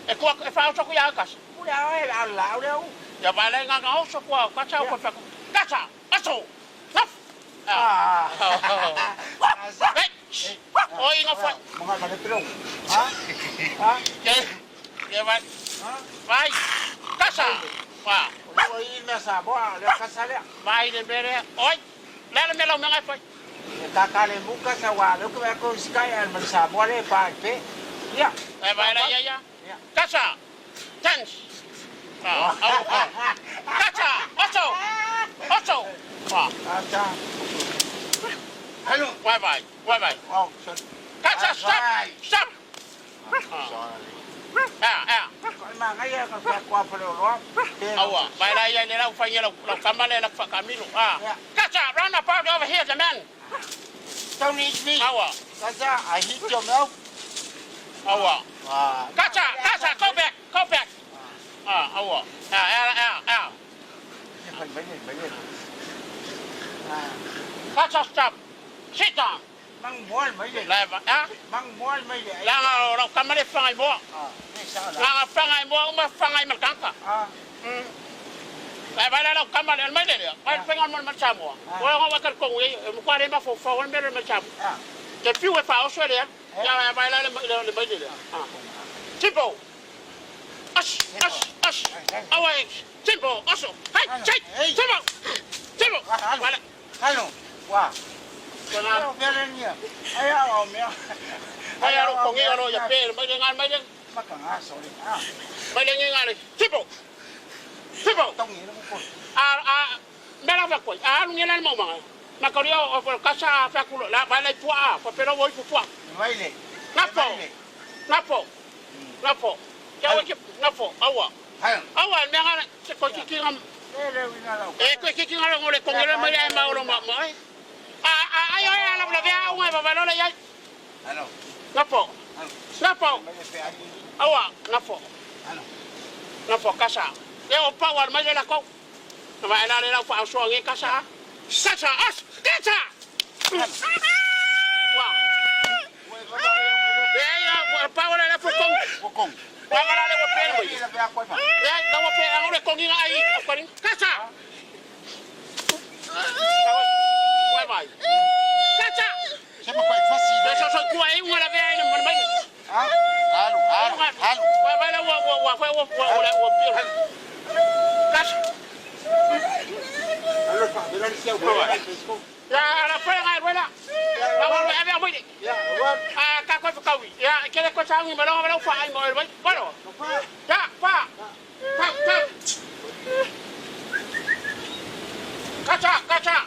E kua e whaoso ku ia kasa. Pule a oe a la le u. Ya vai lai ngā ngā oso kua kasa o kua Kasa! Aso! Naf! Ah. Hey! Oi ngā whai. Mga ka le pero. Ha? Ha? Ke ke vai. Vai. Kasa! Wā. O i me sa boa le kasa le. Vai le mere. Oi! Le le mela o mea fai. E kaka le muka sa wa le ko ko sky al man sa boa le pa pe. Ya. E vai la ia ia. Kasa! Tens! Ah, au, au. Kasa! Oso! Oso! Ah. Ata. Hello. Bye bye. Bye bye. Oh, sorry. Kasa, stop! Stop! Ah, ah. Ma ngai ka ka kwa pa le lo. Aua, vai la ia le lau whainga lau lau kamale lau whakamilo. Ah. Kasa, round about over here, the man. Don't eat me. Aua. Kasa, I hit your mouth. Aua. Ah. Kasa, kasa, go back, go back. Ah, aua. Ah, ah, ah, ah. Kasa, stop. Sit down. Mang mual mai le. Lai va, ah. Mang mual mai le. La nga lau kamale whangai moa. Ah, ne sa la. La nga whangai moa, uma whangai malkangka. Ah. Lai vai la lau kamale, al mai le lea. Vai whangai mo mal samoa. Oe nga wakar kongu e, mo kwa re ma fo fo wal mere mal samoa. Ah. Te piu e wha oso lea. Ya vai la le le mai le lea. Ah. Simple. Ash, ash, ash. Awa, simple, oso. Hai, chai, simple. Simple. Wala. Halo. Wa. Kona Alo bere ni. Ai a o mea. ai aro kongi aro ya pe mai le ngal mai le Maka nga sorry. Ah. mai le ngal. Simple. Simple. Tong ni mo ko. A a mera fa koi. A lu ngela mo manga. Ma ko rio o kasa fa kulo la vai lai pua fa pero voi pua. Mai le. Napo. Napo. Napo. Kia ke napo awa. Halo. Awa me ngala se ko kiki ngam Le le wina la. e ko kiki ngala ngole kongere mai ai ma olo ma ma. A a ai ai ala la vea unga va va la yai. Halo. Napo. Napo. Mai le pe ali. Awa napo. Halo. Napo kasa. Le o pa war mai le la ko. Ma ela le la fa so ngi kasa. Kasa as kasa. Wa. E ai pa war le fo kong. Ko kong. Wa ngala le wo pe le. La pe a ko ma. Ya, la wo pe ngole kongi nga ai ko Kasa. Wai vai. Kasa. Se ma kwai fasi. Le so so ku ai unga la vea ai le mai. Ah. Halo, halo, halo. Wai vai la wa wa wa wa wa wa wa pe. Kasa. Halo pa, bela ni sia ko. Ya, la fe ngai wela. La wa wa ave mai. Ya, wa. Ah, ka ko kawi. Ya, ke le ko sa ngi ma lo ma lo fa ai mo mai. Bueno. Pa. Ya, fa. Pa, pa. Kasa, kasa.